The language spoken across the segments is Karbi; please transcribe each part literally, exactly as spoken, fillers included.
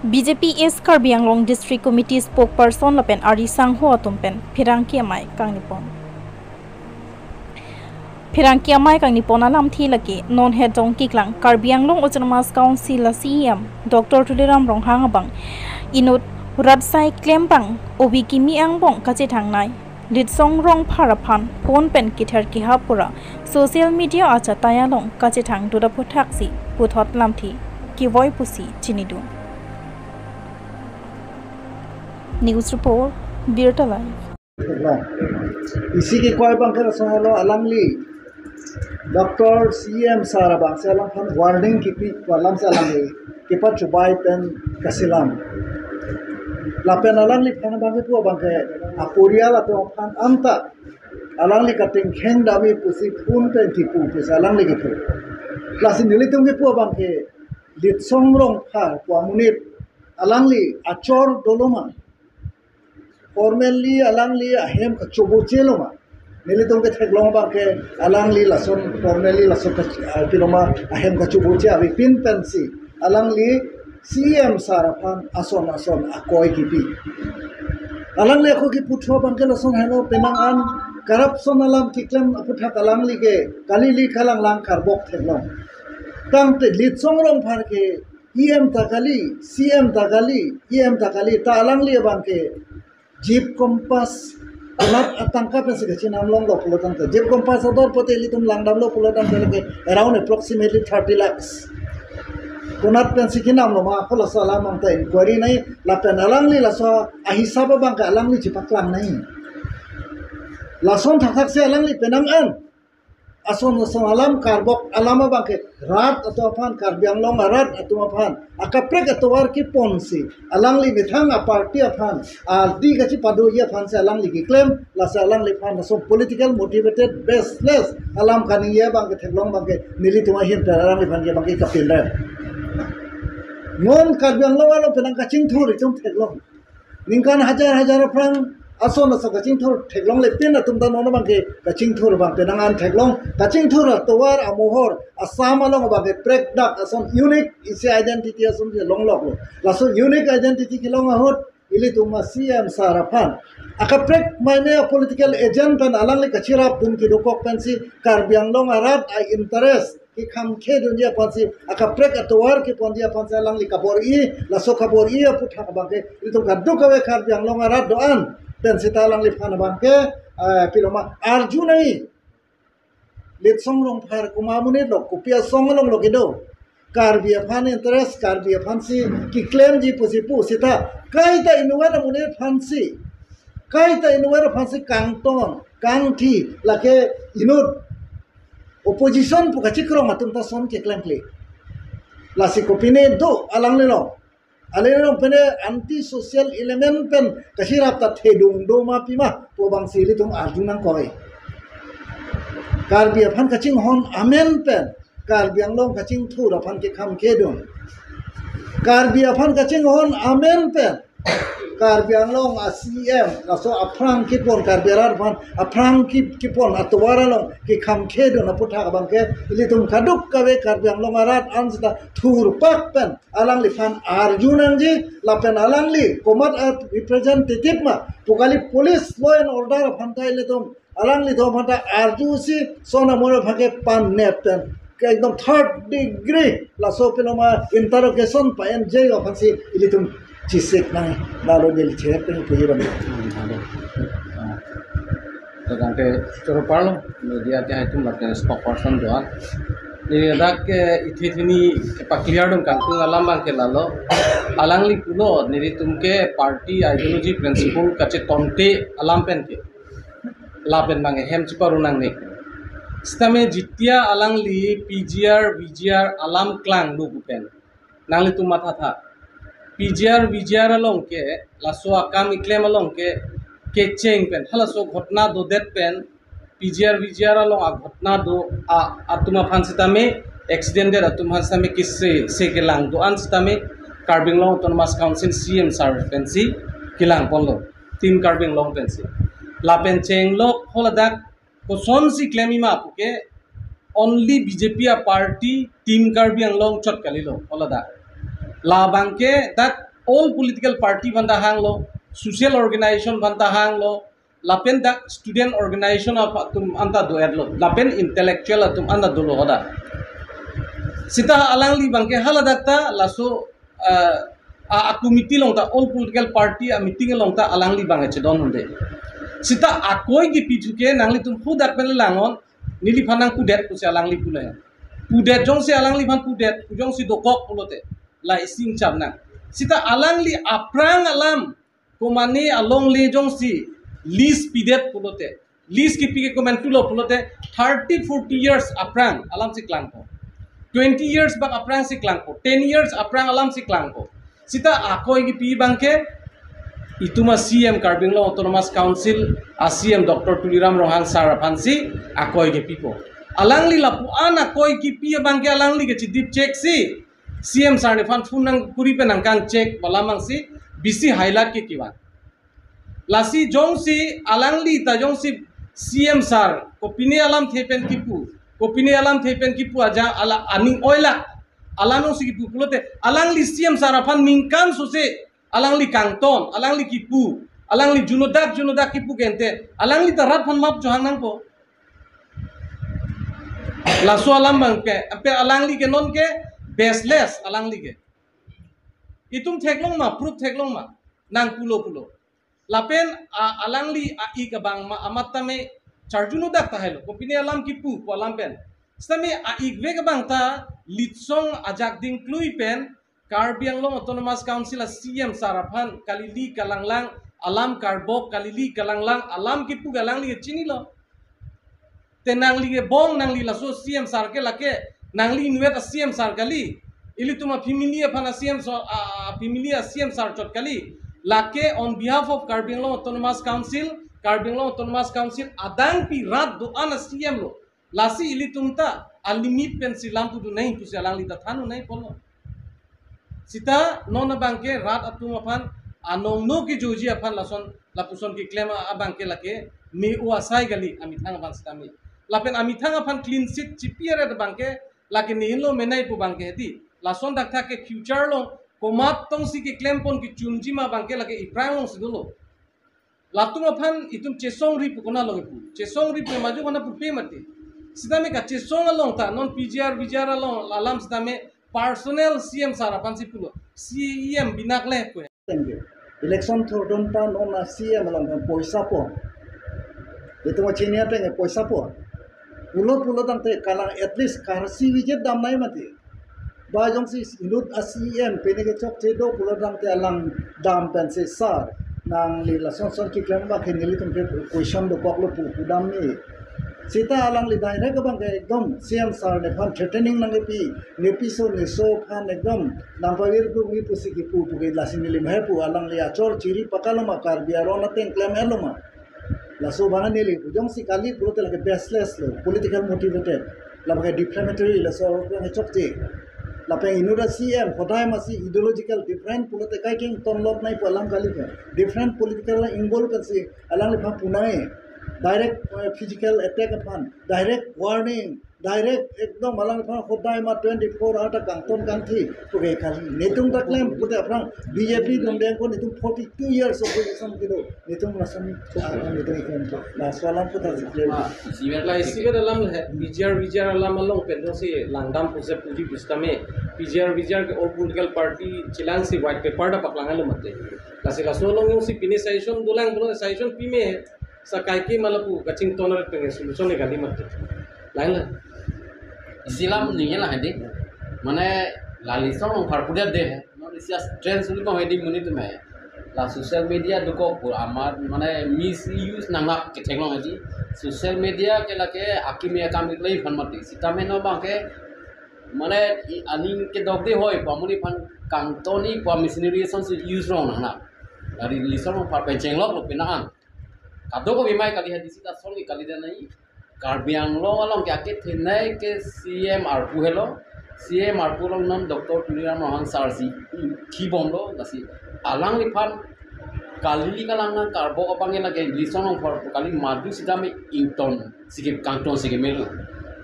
B J P East Karbi Anglong District Committee spokesperson lapen ari sangho atum pen pherangke amei kangnipon. Pherangke amei kangnipon alamthe lake non het dong kiklang Karbi Anglong Autonomous Council a C E M Doctor Tuliram Ronghang abang inut rat asai klembang obi kimi angbong kachethangnei Litsong Rongphar aphan phone pen kether kehap pura social media achatai along kachethang dut aphuthaksi puthot lamthe kevoi pusi chinidun. News report, Birta Live. Isi kekoi abangke lason helo, alangli Doctor C E M sir abangsi alangphan warning kipi alamsi alangli kipat chubai pen kasilam. Lapen alangliphan abangke pu abangke aporial atum aphan anta alangli katingkheng dami pusi phone pen kipu pusi alangli kipu. Lasi nelitum kipu abangke Litsong Rongphar pu amonit alangli achor doloma, formally alangli ahem kachoboche loma. Nelitum ketheklong abangke alangli lason formally lason ka-, ah, piloma ahem kachoboche avepin pensi alangli C E M sir aphan ason ason akoi kipi. Alangli ako kipu thu abangke lason helo, penang an corruption alam keklem aputhak alangli ke kali li kalanglang karbok theklong. Tangte Litsong Rongphar ke E M ta kali, C E M ta kali, E M ta kali, ta alangli abangke Jeep Compass, konat atangka pensi kachinam longlo pulo tangte, Jeep Compass ador pote ilitum langdamlo pulo tangte lake around approximately thirty lakhs. Konat pensi kinam loma, ako laso alam abangta inquiry nangji, lapen alangli laso ahisap abangke alangli chepaklang nangji. Lason thakthak si alangli penang an ason ason alam karbok alam abangke rat atum aphan, Karbi Anglong arat atum aphan akaprek atovar keponsi alangli methang aparty aphan, ardi kachepadoji aphansi alangli keklem, lasi alangliphan lason political motivated baseless alam kaningje abangke theklong abangke nelitum ahin pen alangliphan ke abangke kapinre. Non Karbi Anglong along penang kachingthur itum theklong. Ningkan hajar hajar aphrang ason ason kachingthur theklongle pin atum ta non abangke kachingthur abang penang an theklong. Kachingthur atovar amohor Assam along abangke prekdak ason unique isi identity ason si longloklo. Laso unique identity kelong ahut ilitum a C E M sir aphan akaprek mane a political agent pen alangli kachirapdun kedokok pensi Karbi Anglong arat a interest kekhamkhedunji aphansi, akaprek atovar keponji aphansi alangli kabor-i, laso kabor-i aputhak abangke ilitum kadokave Karbi Anglong arat do-an pen seta alangliphan abangke, eh, piloma arju nangji. Litsong Rongphar komat amonit lo, kopi asong alonglo kedo. Karbi aphan interest, Karbi aphansi keklemji pusi pu seta kaita inutvet amonit aphansi, kaita inutvet aphansi kangton kangthi, lake inut opposition pu kachikrong atum ta son keklemkle. Lasi kopine do alanglilong. Alanglilong pine anti social element pen kachirap ta thedung doma pima pu abangsi ilitum arju nangkok. Karbi aphan kachinghon amen pen Karbi Anglong kachingthur aphan kekhamkhedun. Karbi aphan kachinghon amen pen Karbi Anglong a C E M, laso aphrang kepon, Karbi arat aphan aphrang ke-, kepon atovar along kekhamkhedun aputhak abangke ilitum kadokave Karbi Anglong arat an seta thurpak pen alangliphan arju nangji, lapen alangli komat a representative ma pu kali, police law and order aphan ta ilitum alanglitum aphanta arjusi son amonit aphan ke pan-net pen ke ekdom third degree laso piloma interrogation pa-enji aphansi ilitum chisik nang, lalo neli chehek pen puji ram. To tangte choro parlo media atum lapen spokesperson do-an. Neli dak ke ithi thini pa-clear dun kangtung alam abangke lalo. Alangli pulo nelitum ke party ideology principle kachetonte alam pen ke lapen abang hem cheparu nangne. Sitame jitia alangli P G R, V G R alam klanglo pu pen nanglitum mathatha. P G R, V G R along ke, laso akam keklem along ke, kecheng pen, halaso ghotna dodet pen, P G R, V G R along aghotna do a, atum aphan sitame, accident det atum aphan sitame kese se kelang do-an sitame, Karbi Anglong Autonomous Council C E M sir pensi kelangponlo, Team Karbi Anglong pensi. Lapen chenglok holadak kosonsi klemji ma puke only B J P a party Team Karbi Anglong chot kalilo holadak. Labangke dak all political party aphan ta hanglo, social organization aphan ta hanglo, lapen dak student organization atum anta do-etlo, lapen intellectual atum anta dolo hoda. Sita alangli abangke haladak ta laso, ah, a, a committee along ta, all political party a meeting along ta alangli abangke chedon hunde. Sita akoi kipi thuke nanglitum hadak pen le langnon, neliphan nangpudet pusi alangli pule. Pudet jongsi alangliphan pudet, jongsi dokok pulote, la isi ingchap nang. Sita alangli aphrang alam, komane alongle jongsi lease pidet pulote, lease kipi ke komantulo pulote, thirty, forty years aphrang alamsi klangpo. Twenty years bak aphrangsi klangpo. Ten years aphrang alamsi klangpo. Sita akoi kipi abangke, itum a C M, Karbi Anglong Autonomous Council a C M Doctor Tuliram Ronghang sir aphansi akoi kipipo. Alangli lapu-an akoi kipi abangke alangli kechidip check si, C M sir nephan phone nangkuri pen nangkang check pu alam abangsi bisi highlight ke kevan. Lasi jongsi alangli ta jongsi C M sir kopine alamthe pen kipu, kopine alamthe pen kipu aja ala aning oilak, ala nongsi kipu pulote, alangli C M sir aphan ningkan sose alangli kangton, alangli kipu, alangli junodak junodak kipu ke ante, alangli ta rat aphan map johang nangpo. Laso alam abangke, ape alangli ke non ke baseless alangli ke. Itum theklong ma, proof theklong ma, nangpulo pulo. Lapen a, alangli a-ik abang ma amat tame charjunodak tahai lo, kopine alam kipu pu alam pen. Sitame a-ikvek abang ta litsong ajak dingklui pen Karbi Anglong Autonomous Council a C M sir aphan kalili kalanglang alam karbok, kalili kalanglang alam kipu ke alangli chinilo. Te nangli ke bong, nangli laso C M sir ke lake, nangli inutvet a C M sir kali. Ilitum a family aphan a C M so, a, a family a C M sir chot kali. Lake on behalf of Karbi Anglong Autonomous Council, Karbi Anglong Autonomous Council adangpi rat do-an a C M lo. Lasi ilitum ta a limit pensi lam pudu nai pusi alangli ta than-un nai pulo. Sita non abangke rat atum aphan anongno kejoji aphan lason lapuson keklem abangke lake me-o asai kali amethang aphan sitame. Lapen amethang aphan clean sheet chipi aret abangke lake ne-inlo menei pu abangke di. Lason dakthak ke future lo komat tongsi keklempon kechunji ma abangke lake iphrang alongsi dolo. Latum aphan itum chesongri pu konat along kipu. Chesongri pu maju kona pupe mati. Sitame kachesong along ta non P G R V G R along alam sitame personal C M sir aphansi pulo. C M binak le pu. Thank you. Election thurdun ta non a C M along kan poisa po. Itum chini ateng poisa po. Pulo pulo tangte kalang at least karsi visit damnai mati. Ba jongsi inut a C M pine kechokche do pulo tangte alang dam pensi sir, nangli lason son keklem abangke nelitum ke question dokoklo pu pudam ni. Sita alangli direct abangke ekdom C M sir nephan threatening nangkepi, nepiso neso aphan ekdom nangpavir pu ngi pusi kipu puke lasi neli mehe pu alangli achor chiri pakalo ma Karbi aron ateng klem-etlo ma. Laso abang neli pu jongsi kali pulote lake baseless lo, political motivated. Lapen ke defamatory laso abang chokche. Lapen inut a C M hodai masi ideological different pulote kaikeng tonlok nai pu alam kali ke. Different political involve pensi alangliphan punai. Direct, eh, physical attack aphan, direct warning, direct ekdom alangliphan hodai ma twenty-four hour ta kangton kangthi puke kali. Netum ta klem pute aphrang B J P dundeng ko netum forty-two years opposition kedo. Netum lason, ah, netum ikan tu. Laso alam puta si klem. Ah, isi vet la isi vet alam le, P G R V G R alam along pen jongsi langdam pusi puji pusitame, P G R V G R ke all political party chelangsi white paper ta paklang-etlo mati. Lasi laso along jongsi pine suggestion dolang pulo, suggestion pime, sa kaike ma lapu kachington aret pen solution ne kali mati. Lain la. Isi alam ningje la hedi. Mane la Lisong Longphar pudet de. Non isi as trend suli kong hedi monit atum. La social media dokok pu amat mane misuse nanglak ketheklong hedi. Social media ke lake akimi akam iklai aphan mati. Sitame non abangke mane i aning kedok de hoi pu amonit aphan kangton-i pu machinery asonsi use rong nang na. Dari Lisong Longphar pen chengloklo pina an. Kadokave mai kali hedi sita solve kali dan nai. Karbi Anglong along ke akethenei ke C M arpu helo. C M arpu along non Doctor Tuliram Ronghang sir si thibomlo, lasi alangliphan kali kalang nang karbok abang lake Lisong Longphar kali madu sitame ington si ke kangton si kemelo.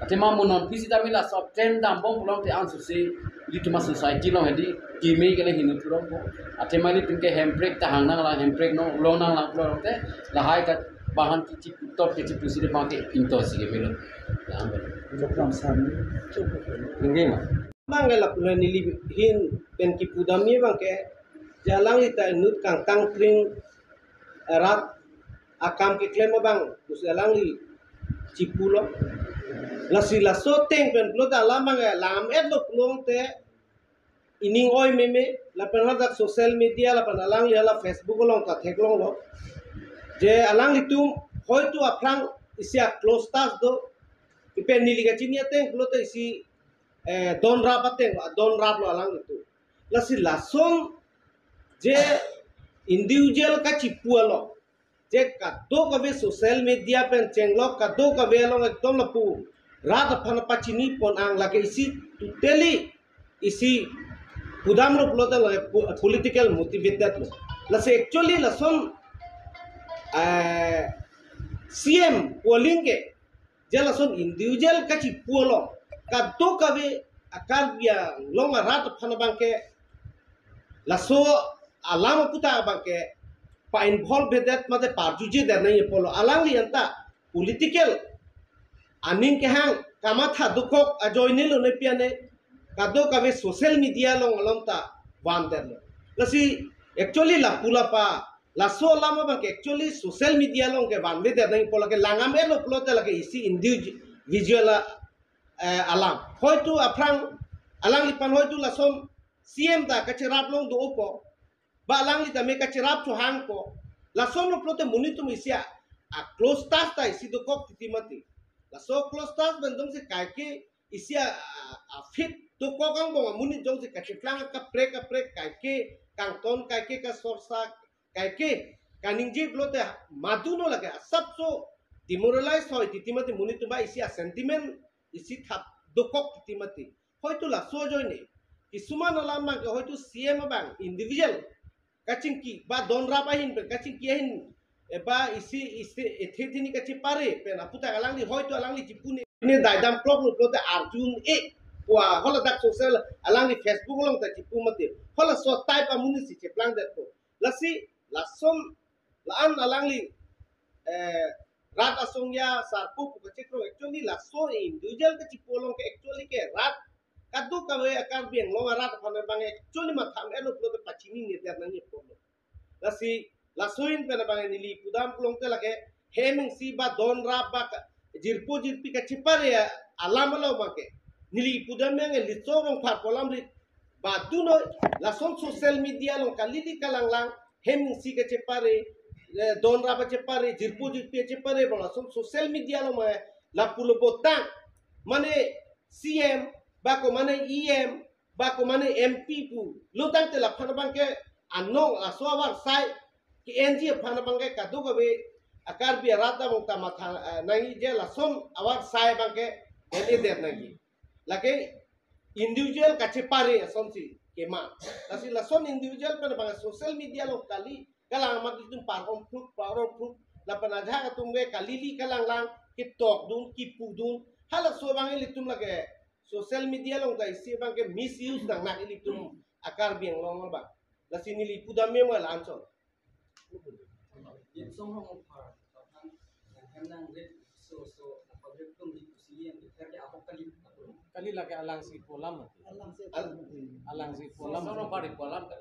Athema mo non pi sitame la sub ten dambom pulote ansose Di tuma society along hedi, keme kele hini turong ko. Athema ilitum ke hemprek ta hang nanglang, hemprek no long nanglang pulo te, lahai ka bahan kichi top kichi pusi de bangke into si ke melo. Lahai ba. Program sami. Ingge ma. Bang ke lapulo neli ahin pen kipudam ye bang ke, je alangli ta inut kangtang pring, eh, rat akam keklem abang, pusi alangli chipulo. Lasi laso ateng pen pulote alam bang ke lam-et lo pulote ining oi meme, lapen hadak social media, lapen alangli hala Facebook along ta theklonglo. Je alanglitum hoitu aphrang isi a-close touch do, ipen neli kachini ateng pulote isi, eh, don rap ateng, don rap lo alanglitum. Lasi lason je individual kachipu along, je kadokave social media pen chenglok kadokave along ekdom lapu rat aphan pachini pon ang, lake isi totally isi pudam lo pulote lake po-, political motivated lo. Lasi actually lason, eh, C M polling ke je lason individual kachipu along kadokave a-Karbi Anglong arat aphan abang ke laso alam aputhak abang ke pa-involve det mate parjujedet nangji pulo. Alangli anta political aning kehang kamatha dokok ajoine lo ne piane kadokave social media along along ta vandetlo. Lasi actually lapu lapa laso alam abang ke actually social media along ke vanvedet nangji pulo ke langam-et lo pulote lake isi individual, eh, alam. Hoitu aphrang alangliphan hoitu lason C M ta kacherap long do-opo, ba alangli tame kacherap chohangpo. Lason lo pulote monit atum isi a, a-close touch ta isi dokok titi mati. Laso close touch pen jongsi kaike isi a, a, a-fit dokok angbong amonit jongsi kacheplang kaprek kaprek kaike kangton kaike kasorsa kaike kaningje pulote maduno lake asapso demoralize hoi titi mati monit atum ba isi a-sentiment isi thap dokok titi mati. Hoitu laso ajoine kisuman alam abang ke hoitu C M abang individual kachingki ba don rap ahin pen kachingki ahin, eh, ba isi isi ethe thini kachepare pen aputhak alangli hoitu alangli chipune ne daidam klok lo pulote arjun e, wa hala dak social alangli Facebook along ta chipu mati. Halaso type amonit si cheplangdetpo. Lasi lason la-an alangli, eh, rat asong ya sarpo pu kachekroi, actually laso individual kachipu along ke actually ke rat kadokave a-Karbi Anglong arat aphan abang actually matham elo pulote pachininedet nangji pulo. Lasi laso ahin pen abang neli pudam pulote lake hem isi ba don rap ba ka-, jirpo jirpi kachepare alam along abang ke neli pudam yang Litsong Rongphar pu alam rit ba duno lason social media along kalili kalanglang hem isi kachepare, eh, don rap kachepare, jirpo jirpi kachepare ba lason social media along ma lapu lo botang mane C M ba ko mane E M ba ko mane M P pu lo tangte laphan abang ke anong laso avarsai ke-enji aphan abang ke kadokave a-Karbi arat abang ta matha, eh, nangji je lason avarsai abang ke en-edet nangji. Lake individual kachepare asonsi kema. Lasi lason individual pen abang social media along kali kalang amat itum par-om proof, par-om proof. Lapen ajahak atum ke kalili kalanglang ketok dun, kipu dun. Halaso abang ilitum lake social media along ta isi abang ke misuse nangnak ilitum a-Karbi Anglong abang. Lasi neli pudam memo la-anchot. Litsong Rongphar, aphan, yang henang red, so, so, public tum di C M, di kerja apa kali, apa? Kali lake alangsi pu alam mati. Alangsi pu alam. Alangsi pu alam. Litsong Rongphar di pu alam kan?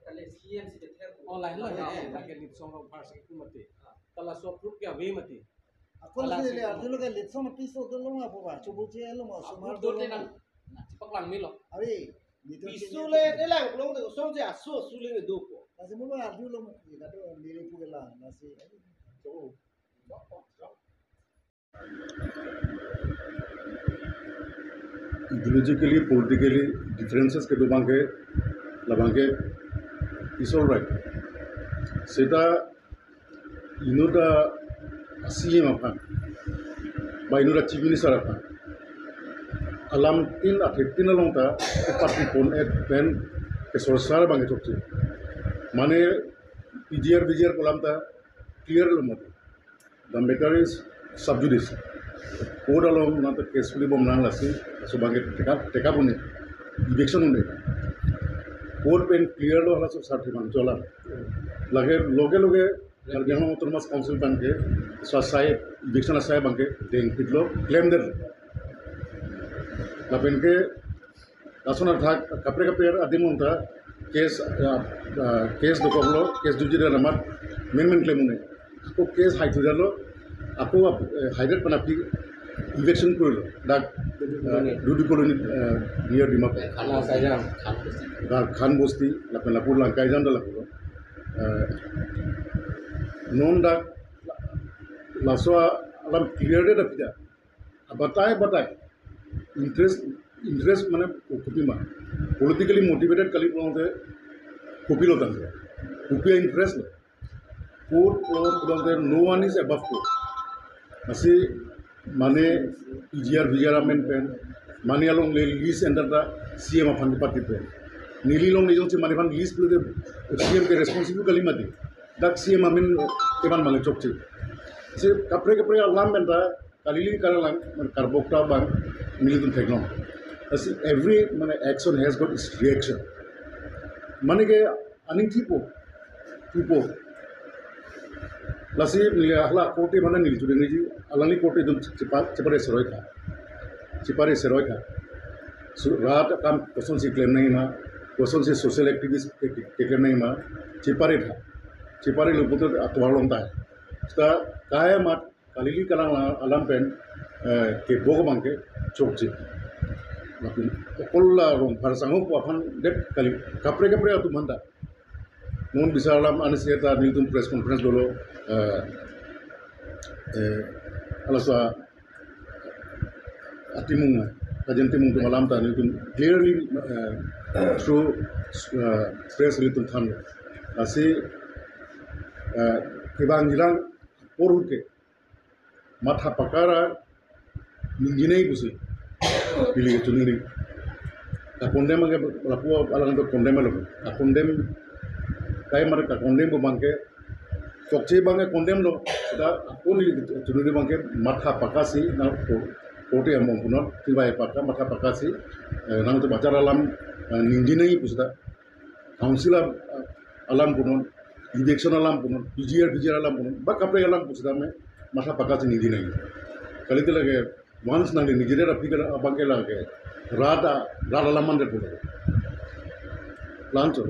Kali C M si di kerja. Oh, lain lo ya, lake Litsong Rongphar si pu mati. Ah. Kala so proof ke ave mati. Ako alangsi le pu arju lo ke Litsong piso dolo ma po ba, chubu je lo ma, ah, sumar dolo ma. Nang, nang, chepaklang melo. Avi. Piso le, de lang, long de, song je aso, aso le do ko. Lasi mo ba arju lo mo, ye kado, neli pu ke la, lasi. So. Ideologically, politically, differences kedo abang ke, labang ke, is all right. Seta inut a-C M aphan, ba inut a-Chief Minister aphan, alamtin athe tin along ta party pon-et pen kesorsar abang ke chokche. Mane P G R, V G R pu alam ta clear lo mati. The matter is sub judice. Court along nang ta case kuli bom nang lasi, laso abang ke take up, take up un-e. Eviction un-e. Court pen clear lo, hala sob sarthe man chola. Lage loge loge Karbi Anglong Autonomous Council abangke, sa sai, eviction asai abangke dengpiklo, klemdet. Lapenke lason athak kaprek kaprek adim anta case, ah, ah, case dokoklo, case dujide amat main main klem un-e. Ako case haithu jalo, ako ap-, eh, haidet pen aphi eviction kurilo. Dak, eh, Dudi Colony, eh, near Dimapur. Khan Bosti. Dak Khan Bosti, lapen lapu Langkaijan dak lapu. Eh, non dak laso alam clear de dak pida. Batai batai. Interest, interest mane kopima. Politically motivated kali pulote kopilo tangte. Kopi a-interest lo. Court pulote no one is above court. Lasi mane P G R, V G R amen pen, mane along le lease enter ta C M aphan pati pen. Neli along neli jongsi mane aphan lease pulote C M ke responsible kali mati. Dak C M amen kevan mane chokche. Si kaprek kaprek alam pen ta kalili kalalang, mane karbokta abang nelitum theklong. Lasi every mane action has got its reaction. Mane ke aning thipo, thipo. Lasi neli hala court mane neli chudeng niji, alangli court atum chepa-, chepare seroi tha. Chepare seroi tha. So, rat akam kosonsi klem nangji ma, kosonsi social activist ke, ke, keklem nangji ma, chepare tha. Chepare lo pulote atovar along ta. Seta kai amat kalili kalang la-, alam pen, eh, kebok abangke chokche. Lapen okol la Rongphar sangho pu aphan det kali, kaprek kaprek atum aphan ta. Non bisar alam ansi ta nelitum press conference dolo, eh, eh, halaso atimung, kajen timung atum alam ta nelitum clearly, eh, through, eh, press nelitum than. Lasi, eh, kevang jilang porut ke matha pakara ningje nangji pusi pili chuningri. Ka-condemn abangke lapu alang to condemn lo. Ka-condemn kai mar ka-condemn pu abangke chokche abangke condemn lo. Seta ako neli chuningri abangke matha pakasi na ko-, court among punon, tivai paka matha pakasi, eh, nangtum achar alam, eh, ningje nangji pu seta. Council a-, alam punon, eviction alam punon, P G R, V G R alam punon, ba kaprek alam pu seta me matha pakasi ningje nangji. Kalite lake once nangli ningjedet aphi ke abangke lake rat a-, rat alam mandet pulo. Lancho.